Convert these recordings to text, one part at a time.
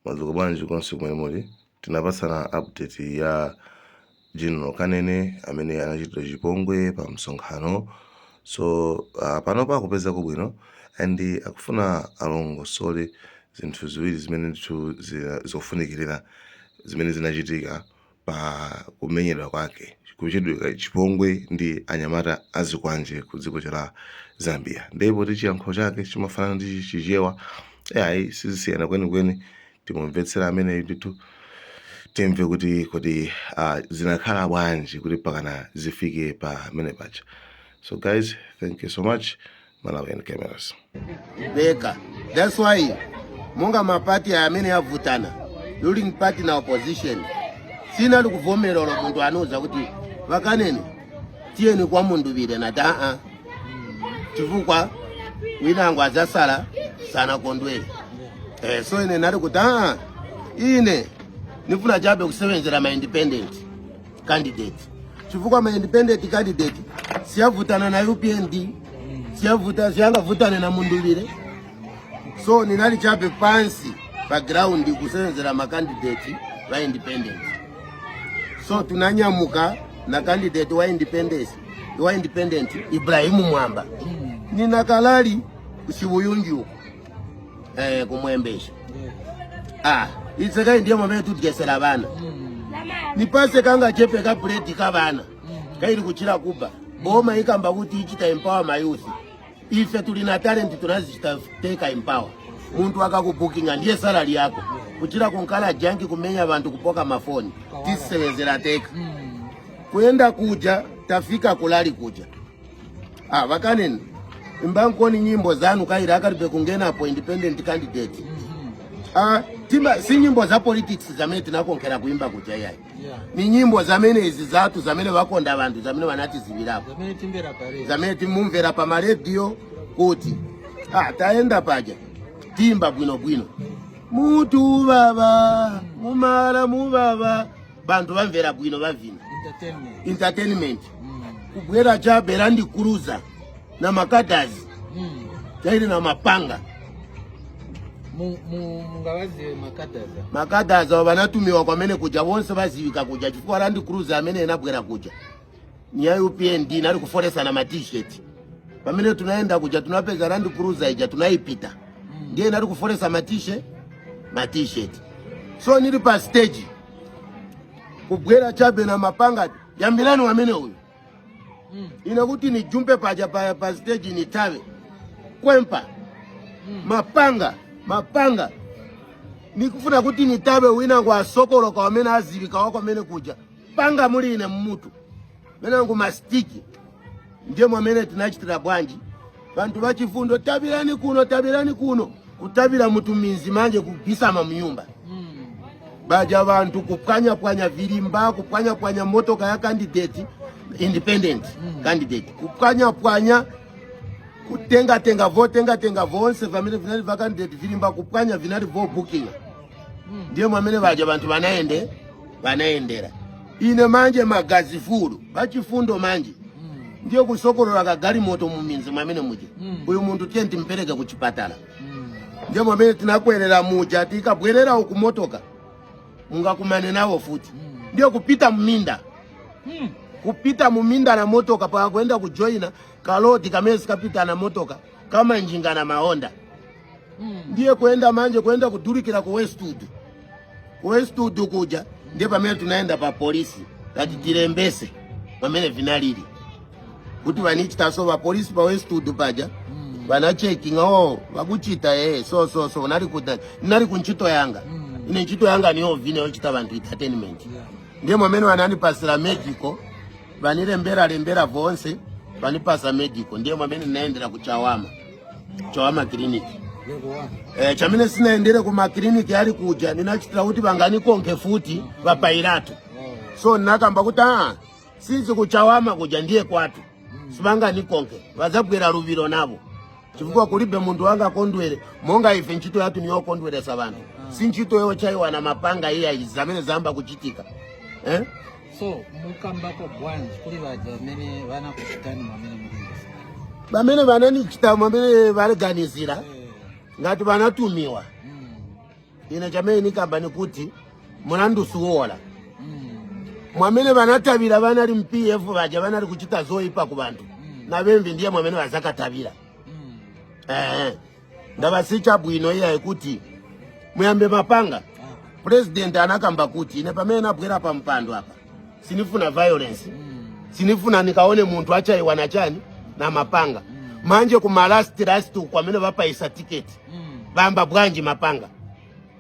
Madzuka bwanji konse kumene muli? Tinapatsana update ya General Kanene amene anachitidwa chipongwe pa msonkhano. So panopa akupezako bwino and akufuna alongosole zinthu ziwiri zimene ndithu zofunikirira zimene zinachitika pa kumenyedwa kwake, kuchitidwa chipongwe ndi anyamata azikwanje ku dziko la Zambia. Ndipo ti chiyankhulo chake chimafanana ndi Chichewa, ayi, sizisiyana kwenikweni. Timumvetsera ameneyu ndithu, timve kuti kodi zinakhala bwanji kuti pakana zifike pamene paja. So guys, thank you so much. Malawian Cameras. Beka. That's why monga mapati aya amene avutana, ruling party na opposition, sinali kuvomera olo munthu anuza kuti vakanene tiyeni kwa Mundubile, nati aa, chifukwa winango adzasala sanakondwere. So ine nali kuti aa, ine nifuna chabe kusevenzera ma independent candidate, chifukwa ma independent candidate siyavutana na UPND, siyavuta, siyangavutane na Mundubile. So ninali chabe pansi pa ground kusevenzera ma candidate va independent. So tunanyamuka na candidate wa independence, wa independent Ibrahimu Mwamba. Nina ka rally kushibuyunji uko kumwembesha. Ah, itsekai ndiye mwamene tudyesera vana, nipase kanga chepe ka buledi ka vana kaili kuchira kuba. Boma ikamba kuti ichita empower ma youth. Ife tuli na talent, tunazichita teka empower. Muntu akakubookinga, ndiye salary yako, kuchira kunkala junkie, kumenya vantu, kupoka mafoni. Tisebenzera teka. Kuyenda kuja, tafika ku rally kuja. Ah, vakaneni, imbankoni nyimbo zanu kaili akalibe kungenapo independent candidate. Ah, timba si nyimbo za politics zamene tinakonkhera kuimba kuja, iyayi. Ni nyimbo zamene izi zatu, zamene vakonda vantu, zamene vanatizivirapo. Zamene timbera pare. Zamene timumvera pa marediyo kuti ah, taenda paja, timba bwinobwino, mutu baba mumala mubaba, bantu vamvera bwino, vavina. Entertainment. Entertainment. Kubwera chabe Land Cruiser na makadazi chaili na mapanga. Mungavazive makadaza? Makadazi avo vanatumiwa kwamene kuja, vonse vazivika kuja, chifukwa Land Cruiser amene inabwera kuja ni ya UPND, nali kufolesa na ma T-shirt. Pamene tunaenda kuja, tunapeza Land Cruiser ija tunaipita, ndiye nali kufolesa ma T-shirt. So nili pa stage, kubwera chabe na mapanga, yambirani wamene uyu. Ine kuti nijumpe paja pa stage, nitave kwempa mapanga mapanga, nikufuna kuti nitabe wina kwa sokoloka wamene azivika wako amene kuja, panga muli ine mmutu menangu ma stick. Ndiye mwamene tinachitira bwanji, bantu bachifundo, tabirani kuno, tabirani kuno, kutabira mutuminzi manje kubisama munyumba. Baja bantu kupwanya-pwanya vilimba, kupwanya-pwanya motoka ya candidate, independent candidate, kupwanya-pwanya, kutenga-tenga votenga-tenga vonse vamene vinali va candidate, vilimba kupwanya vinali vo booking. Ndiye mwamene baja bantu banaende banaendera. Ine manje magazi fulu bachifundo manje, ndiye kusokolola kagalimoto muminzi mwamene muja. Uyu munthu tiye timpereke kuchipatala. Ndiye mwamene tinakwerera muja, tikabwerera uku motoka mungakumane nawo futi. Ndiye kupita muminda, kupita muminda na motoka paka kuenda kujoina ka road kamene sikapita na motoka, kama njinga na maonda. Ndiye kuenda manje, kuenda kudulikira ku Westwood, ku Westwood kuja, ndiye pamene tunaenda pa polisi tati tilembese pamene vinalili kuti vanichitaso. Va polisi pa Westwood paja vana checking, oh, vakuchita so so so nali ku nali ku ntchito yanga. Ine ntchito yanga niyo vine yochita vantu entertainment. Ndiye mwamene vananipasira medical, vanilembera lembera vonse, vanipasa medical. Ndiye mwamene naendera ku Chawama, Chawama clinic. Level one. Chamene sinaendere ku makliniki ali kuja, ninachitira kuti vanganikonke futi vapairatu. So nakamba kuti ah, sinzi kuchawama kuja ndiye kwatu, sivanganikonke, vazabwera luviro navo, chifukwa kulibe munthu wangakondwere monga ife. Ntchito yathu niyokondweresa vanthu, si ntchito yochaiwa na mapanga iya izi zamene zamba kuchitika, eh? So mukambako bwanji kuli vaja vamene vanakuchitani mwamene mulingisa? Vamene vananichita, mwamene valiganizira, ngati vanatumiwa. Ine chamene nikamba nikuti mulandu suwola. Mwamene vanatavira vanali m'PF, vaja vanali kuchita zoipa ku bantu, na bemvi ndiye mwamene vazakatavira. Ndava sichabwino iyayi kuti muyambe mapanga. President anakamba kuti ine pamene nabwera pa mpando apa sinifuna violence, sinifuna nikaone munthu achayiwa na chani na mapanga. Manje kuma last last uku amene vapayisa tiketi vamba bwanji mapanga,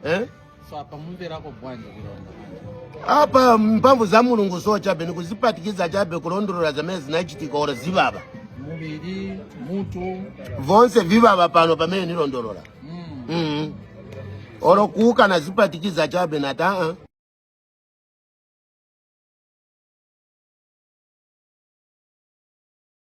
eh? So apa mumverako bwanji vilonda manje? Apa mphamvu za Mulungu so chabe nikuzipatikiza chabe kulondolola zamene zinachitika oro zivava. Muviri, mutu? Vonse vivava pano pamene nilondolola. Oro kuuka nazipatikiza chabe nati aa.